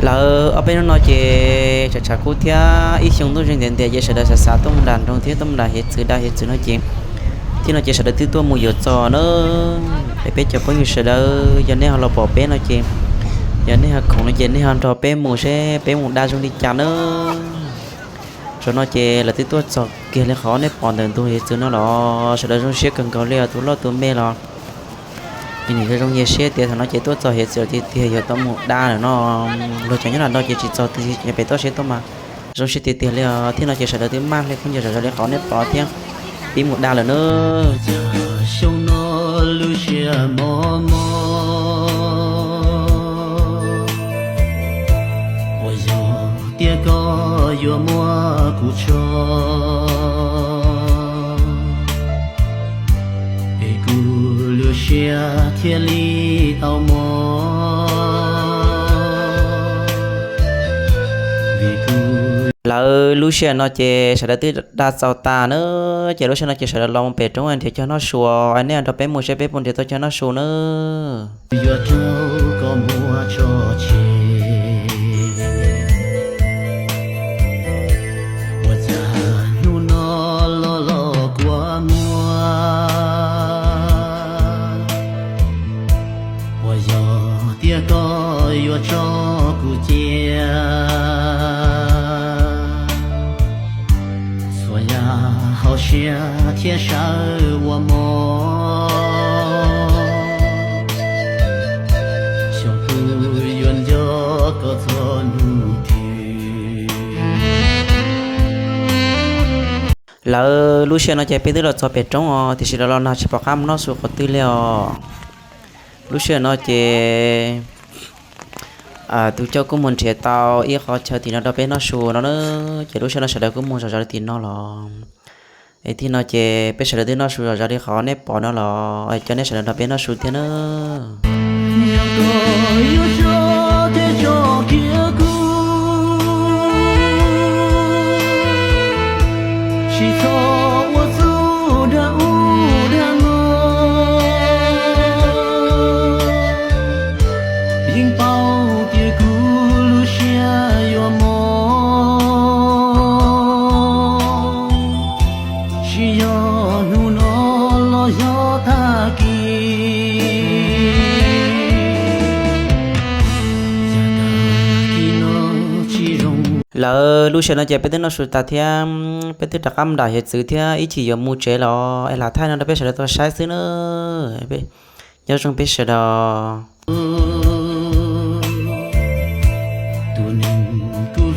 Lawv ob peb hnub no ces tshav tshav kub thiab ib xyoo ntuj zeeg ntiav ntias ces sawv daws xav xav tuaj mus nram nroog thiab tuaj mus nram hiav txwv da hiav txwv no ces, thiab no ces sawv daws twb tuaj mus yuav txog na. Es peb cov phooj ywg sawv daws yog nej ho los pom peb no ces, yog nej ho khoom no ces nej ho nrog peb mus seb peb mus da zoo li cas na. Zaum no ces lawv twb tuaj txog kiag li qhov nej pom ntawm ntug hiav txwv no los sawv daws zoo siab kawg nkaus li os, tus loj tus me los. Ces nim zoo zoo nyias siab tias thaum no ces tuaj txog hiav txwv tiag tiag yuav tau mus da lawm no. Luag cov nyob nram no ces tsis txog twg, pem toj siab tuaj mas zoo siab tiag tiag li os. Thiab no ces sawv daws twb maj hle khaub ncaws zom zaws li qhov nej pom thiab, peb mus da lawm na. Xyoo no lub siab mob mob, uas yog tias koj yuav muab kuv tso, es kuv lub siab thiaj li tau mob. Lawv lub sij hawm no ces sawv daws twb da txaus tas na, ces lub sij hawm no ces sawv daws los mus pem roob nrhiav chaw noj su, nej nrog peb mus seb peb puas nrhiav tau chaw noj su na. Yuav rau koj muab tso tseg, ua cas hnub no los los kua muag, uas yog tias koj yuav tso kuv cia, xuas yam hauv siab thiab sawv ua mov, xyov kuv yuav nco koj txog hnub twg. Lawv lub sij hawm no ces peb twb los txog pem roob os, tiam sis los los nag tsis pom qab mus noj su qhov twg li os. Lub sij hawm no ces tus coj kuj mus nrhiav tau ib qhov chaw tim no rau peb noj su no na, ces lub sij hawm no sawv daws kuj mus zom zaws li tim no los. Es tim no ces peb sawv daws twb noj su zom zaws li qhov nej pom no los, coj nej sawv daws nrog peb noj su thiab na. Yog koj yuav tso tej tso kiag kuv, tsis txhob ua txuj dag ub dag no. Yeej paub tias kuv lub siab yuav mob, tsis yog hnub no los yog tag kis. Lawv lub sij hawm no ces peb twb noj su tas thiab, peb twb rov qab mus nram hiav txwv thiab ib chim yuav mus tsev los es lam thaij no rau peb sawv daws tau saib xwb na. Nyob zoo peb sawv daws. Tus neeg kuv